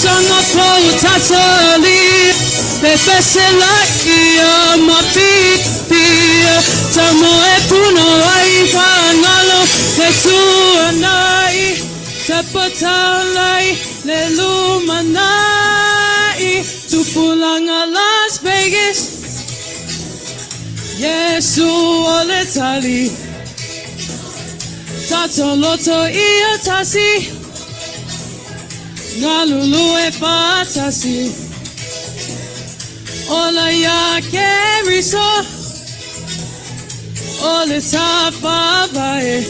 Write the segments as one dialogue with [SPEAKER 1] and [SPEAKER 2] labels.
[SPEAKER 1] Tausaga fou tatalia, pepese laia ma fiafia. Samoa e punouai, faagalo le tuanai, tapa taulai le lumanai. Tupulaga Las Vegas, Iesu o le tali. Tatou loto ia tasi, galulue faatasi. Ola ia Keriso, o le Tafaavae.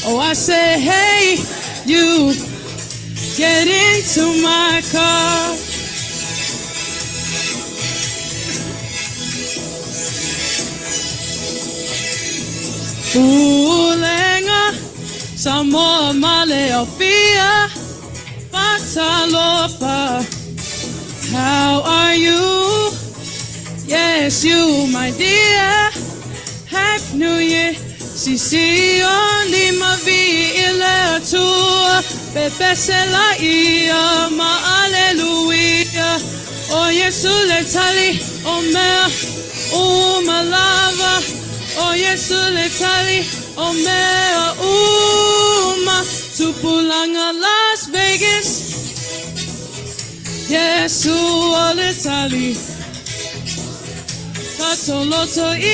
[SPEAKER 1] Oh, I say, hey, you, get into my car. Pulega, Samoa ma le Aufia, Fatalofa. How are you? Yes, you, my dear. Happy New Year. Sisi o lima vii i le Atua. Pepese laia ma aleluia. O Iesu le tali o mea uma lava. O Iesu le tali o mea uma. Tupulaga Las Vegas. Iesu o le tali. Tatou loto i.